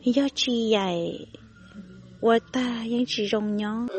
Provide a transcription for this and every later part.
Yog tsis yaim ua tag yeej tsis zoo nyob.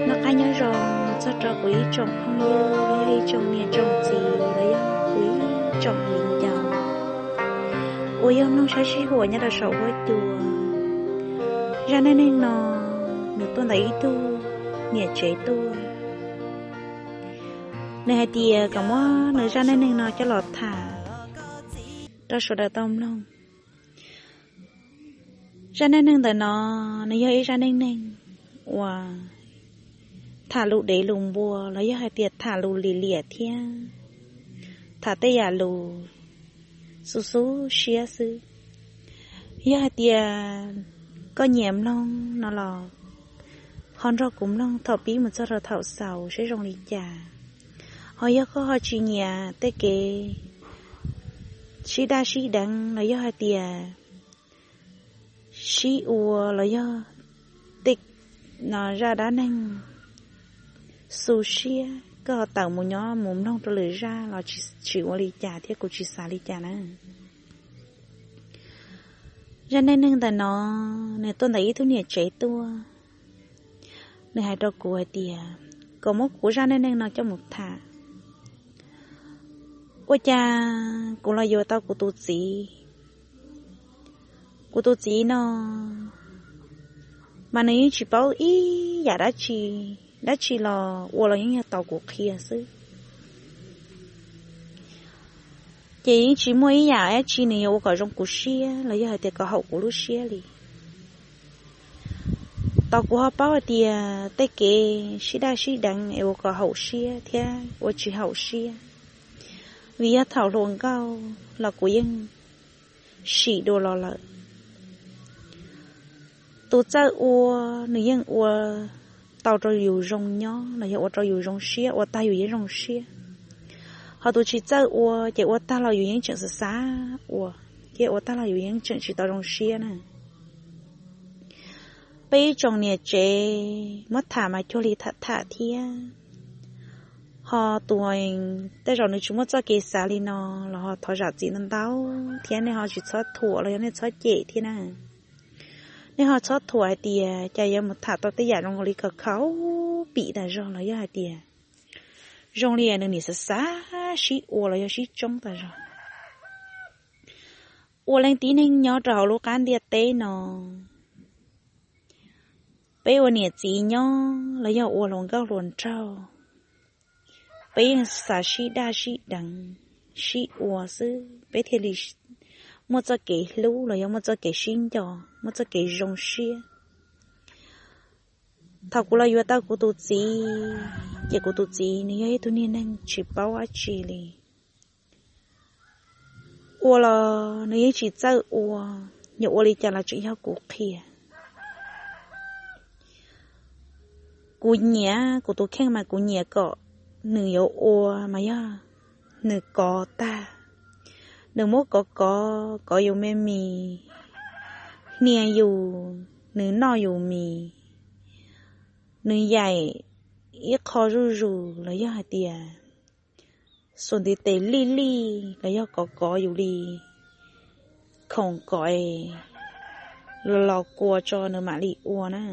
Noj qab nyob zoo txog rau kuv ib tsoom phooj ywg, ib tsoom niam tsoom txiv los yog kuv ib tsoom viv ncaus uas yog mloog saib sij huam nyob rau saum huab cua. Zaj neej neeg no nws tuaj ntawm ib tug niam tsev tuaj. Nws hais tias kom muab nws zaj neej neeg no coj los tham rau sawv daws tau mloog. Zaj neej neeg ntawm no nws yog ib zaj neej neeg uas tham lus dev lus npua los yog hais tias tham lus lim liam thiab tham tej yam lus xub xub siab xwb. Yog hais tias koj nyiam mloog no los ho nrog kuv mloog thaum pib mus txog rau thaum xaus seb zoo li cas. Ho yog koj ho tsis nyiam tej kev sib daj sib deev los yog hais tias sib ua los yog tej no zaj dab neeg xu siab, koj ho tawm mus nyob mus mloog rau lwm zaj los tsis ua li cas thiab kuv tsis xav li cas na. Zaj neej neeg ntawm no nws tuaj ntawm ib tug niam tsev tuaj. Nws hais rau kuv hais tias kom muab kuv zaj neej neeg no coj mus tham. Ua cas kuv los yuav tau kuv tus txiv. Kuv tus txiv no mas nws yeej tsis paub ib yam dab tsi, dab tsi los ua los yeej yog tau kuv qhia xwb. Ces yeej tsis muaj ib yam dab tsi nws yuav ua kom zoo kuv siab los yog hais tias kom haum kuv lub siab li. Tau kuv ho paub hais tias tej kev sib daj sib deev es ua kom haum siab thiab ua tsis haum siab, vim yog thaum hluas nkauj los kuv yeej sim dua los lawm. Tus txawj ua nws yeej ua tau rau yus zoo nyob los yog ua rau yus zoo siab, ua tag yus yeej zoo siab. Ho tus tsis txawj ua ces ua tag los yus yeej tseem xav xav ua, thiab ua tag los yus yeej tseem tsis tau zoo siab na. Peb ib tsoom niam tsev muab tham mas cuag li tham tham thiab. Ho tus tej zaum nws tsis muaj txoj kev xav li no los ho thov zam txim ntau ntau thiab nej ho tsis txhob thuam los yog nej txhob cem thiab na. Nej ho txhob thuam hais tias cas yuav mus tham tau tej yam zoo li khov kho pim tas zog los yog hais tias zoo li nws nim xav xav sib ua los yog sib tsoob tas zog. Ua leej tib neeg nyob rau hauv lub qab ntiaj teb no, peb ua niam txiv nyob los yog ua hluas nkauj hluas nraug, peb yeej xav sib daj sib deev, sib ua xwb peb thiaj li muaj txoj kev hlub los yog muaj txoj kev sib nco, muaj txoj kev zoo siab. Thaum kuv los yuav tau kuv tus txiv, ces kuv tus txiv nws yog ib tug niag neeg tsis paub dab tsi li. Ua los nws yeej tsis txawj ua, yuav ua li cas los tseem yog kuv qhia. Kuv nyiam kuv tus kheej mas kuv nyiam kom nws yuav ua mas yog nws kov tag, nws muab kov kov kov yus me mis, hnia yus, nws noj yus mis, nws yaim ib qho zuj zus los yog hais tias xuas ntiv tes lij lij los yog kov kov yus li khoom kom los los kua tso nws mam li ua na.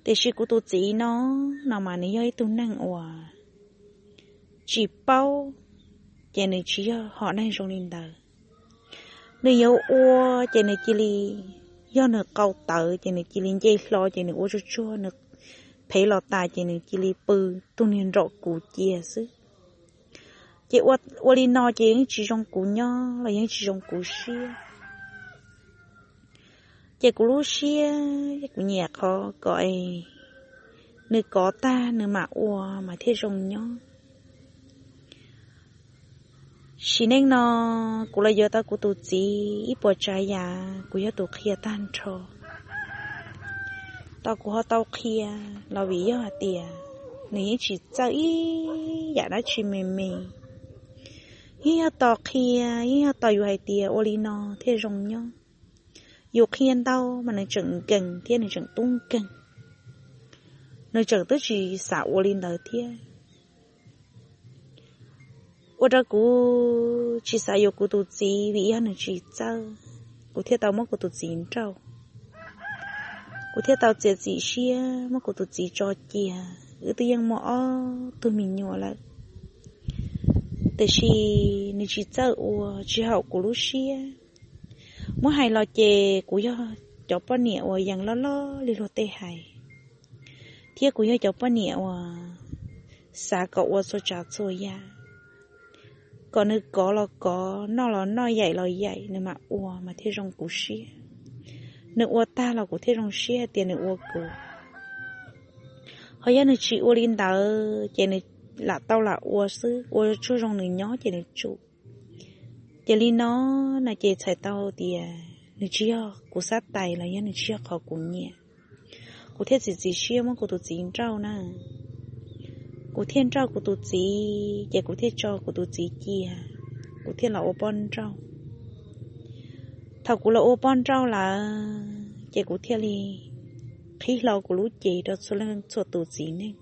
Tiam sis kuv tus txiv no, no mas nws yog ib tug neeg uas tsis paub, ces nws tsis yog hom neeg zoo li ntawd. Nws yuav ua ces nws cia li, yog nws qau tawv ces nws cia li nce hlo ces nws ua tsuag tsuag, nws phev los tas ces nws cia li pw tus niag nrom kuv cia xwb. Ces ua li no ces yeej tsis zoo kuv nyob los yeej tsis zoo kuv siab. Ces kuv lub siab kuv nyiam qhov kom es nws kov tag nws mam ua mas thiaj zoo nyob. Sim neej no kuv los yuav tau kuv tus txiv ib puas tsav yam kuv yog tus qhia tag nrho. Tau kuv ho tau qhia los vim yog hais tias nws yeej tsis txawj ib yam dab tsi me me. Yeej yog tos qhia, yeej yog tos yus hais tias ua li no thiaj zoo nyob. Yus qhia ntau mas nws tseem nkees thiab nws tseem tub nkeeg, nws tseem twb tsis xav ua li ntawd thiab. Ua rau kuv tsis xav yuav kuv tus txiv vim yog nws tsis txawj, kuv thiaj tau muab kuv tus txiv nrauj. Kuv thiaj tau txiav txim siab muab kuv tus txiv tso cia. Wb twb yeej muaj ob tug me nyuam lawm, tiam sis nws tsis txawj ua, tsis haum kuv lub siab. Muab hais los ces kuv yog cov poj niam uas yees loj loj li luag tej hais, thiab kuv yog cov poj niam uas xav kom ua txhua tsav txhua yam, kom nws kov los kov, noj los noj, yaim los yaim, nws mam ua mas thiaj zoo kuv siab. Nws ua tag los kuv thiaj zoo siab hais tias nws ua kuv. Ho yog nws tsis ua li ntawd ces nws lam tau lam ua xwb, ua tsuag zoo nws nyob ces nws tsum. Ces li no no ces txhais tau tias nws tsis yog kuv xav tais los yog nws tsis yog qhov kuv nyiam. Kuv thiaj txiav txim siab muab kuv tus txiv nrauj na. Kuv thiaj nrauj kuv tus txiv ces kuv thiaj tso kuv tus txiv cia, kuv thiaj los ua poj nrauj. Thaum kuv los ua poj nrauj lawm ces kuv thiaj li qhib hlo kuv lub cev rau txhua leej txhua tus txiv neej.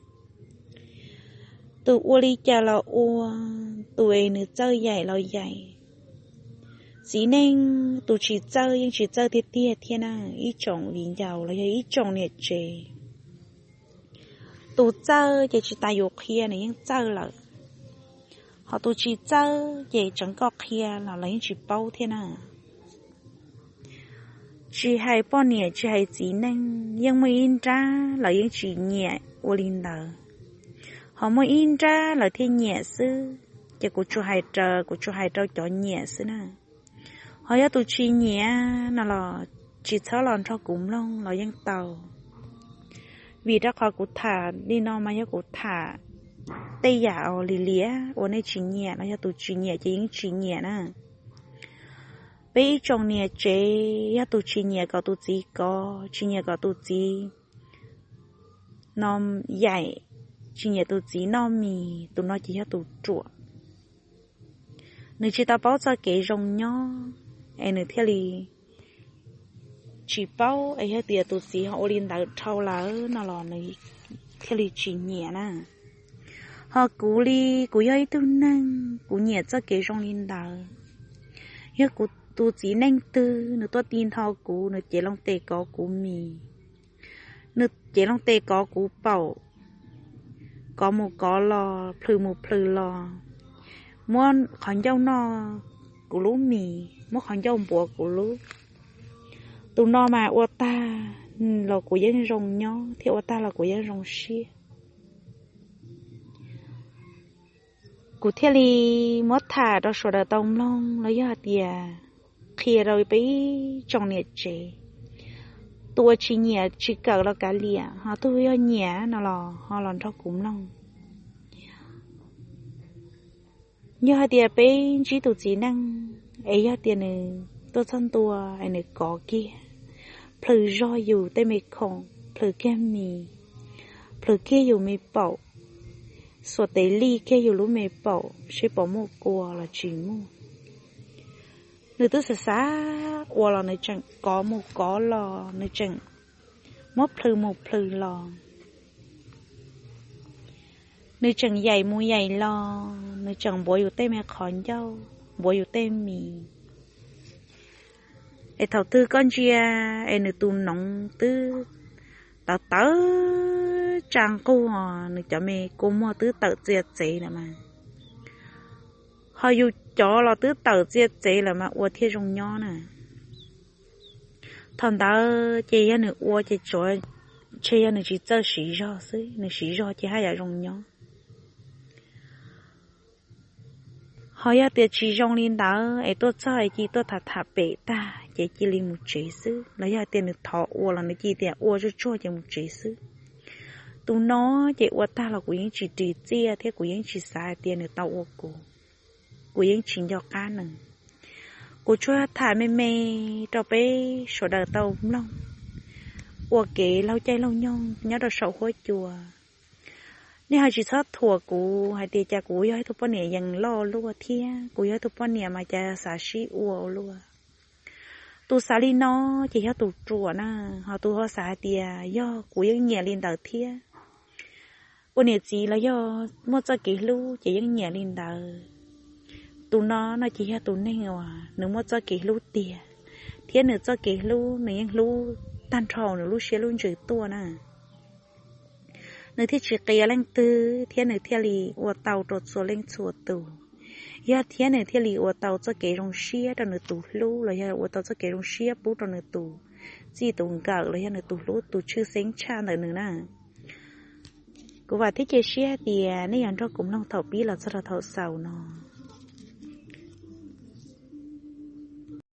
Tus ua li cas los ua, tus es nws txawj yaim los yaim. Txiv neej tus tsis txawj yeej tsis txawj tiag tiag thiab na, ib tsoom viv ncaus los yog ib tsoom niam tsev. Tus txawj ces tsis tas yus qhia nws yeej txawj lawm, ho tus tsis txawj ces tseev koj qhia los lawv yeej tsis paub thiab na. Tsis hais poj niam tsis hais txiv neej, yeej muaj ib nrab lawv yeej tsis nyiam ua li ntawd, ho muaj ib nrab lawv thiaj nyiam xwb. Ces kuv tsuas hais raws, kuv tsuas hais rau cov nyiam xwb na. Ho yog tus tsis nyiam no los tsis txhob los nrog kuv mloog los yeej tau. Vim rau qhov kuv tham li no mas yog kuv tham tej yam uas lim liam uas nej tsis nyiam los yog tus tsis nyiam ces yeej tsis nyiam na. Peb ib tsoom niam tsev yog tus tsis nyiam kom tus txiv kov, tsis nyiam kom tus txiv no yaim, tsis nyiam tus txiv noj mis, tus no ces yog tus ruam. Nws tsis tau paub txoj kev zoo nyob es nws thiaj li tsis paub, es yog tias tus txiv ho ua li ntawd dhau lawm no los nws thiaj li tsis nyiam na. Ho kuv li, kuv yog ib tug neeg kuv nyiam txoj kev zoo li ntawd. Yog kuv tus txiv neej twg nws tuaj ti nrho kuv, nws cev loo tes kov kuv mis, nws cev loo tes kov kuv paum, kov mus kov los, plhws mus plhws los, muab qhov ncauj noj kuv lub mis, muab qhov ncauj npuav kuv lub, tus no mas ua tag los kuv yeej zoo nyob thiab ua tag los kuv yeej zoo siab. Kuv thiaj li muab tham rau sawv daws tau mloog los yog hais tias qhia rau peb ib tsoom niam tsev. Tus uas tsis nyiam tsis kawm los kav liam, ho tus yog nyiam no los ho los nrog kuv mloog. Yog hais tias peb ntsib tus txiv neej es yog tias nws tuaj txog ntua es nws kov kiag, plhws zog yus tej me khoom, plhws kiag mis, plhws kiag yus me paum, xuas tes lij kiag yus lub me paum seb puas muaj kua los tsis muaj. Nws twb xav xav ua los nws tseem kov mus kov los, nws tseem muab plhws mus plhws los, nws tseem yaim mus yaim los, nws tseem npuav yus tej me qhov ncauj, npuav yus tej mis. Es thaum twg koj ntsia es nws tus noov twb tawv tawv tsa nqug, nws cov me kua muag twb tawm txia txev lawm mas, ho yus cov los twb tawm txia txev lawm mas ua thiaj zoo nyob na. Thaum ntawd ces yog nws ua ces tsuav, ntshe yog nws tsis txawj siv zog xwb, nws siv zog ces haj yam zoo nyob. Ho yog tias tsis zoo li ntawd es tuaj txog es cia tuaj tham tham pem tag ces cia li mus tsev xwb, los yog tias nws thov ua los nws cia tias ua tsuag tsuag ces mus tsev xwb. Tus no ces ua tag los kuv yeej tsis ris txiaj thiab kuv yeej tsis xav hais tias nws tau ua kuv, kuv yeej tsis nco qab nws. Kuv tsuas tham me me rau peb sawv daws tau mloog ua kev laug caij laug nyoog nyob rau saum huab cua. Nej ho tsis txhob thuam kuv hais tias cas kuv yog ib tug poj niam yees loj luaj thiab kuv yog ib tug poj niam mas cas xav sib ua ua luaj. Tus xav li no ces yog tus ruam na, ho tus ho xav hais tias yog kuv yeej nyiam li ntawd thiab. Ua niam txiv los yog muaj txoj kev hlub ces yeej nyiam li ntawd. Tus no no ces yog tus neeg uas nws muaj txoj kev hlub tiag, thiab nws txoj kev hlub nws yeej hlub tag nrho nws lub siab lub ntsws tuaj na. Nws thiaj tsis qias leej twg thiab nws thiaj li ua tau rau txhua leej txhua tus. Yog thiab nws thiaj li ua tau txoj kev zoo siab rau nws tus hlub los yog ua tau txoj kev zoo siab pub rau nws tus txij tus nkawm los yog nws tus hlub tus tshwj xeeb tshaj ntawm nws na. Kuv vam thiab cia siab tias nej yuav nrog kuv mloog thaum pib los txog rau thaum xaus no.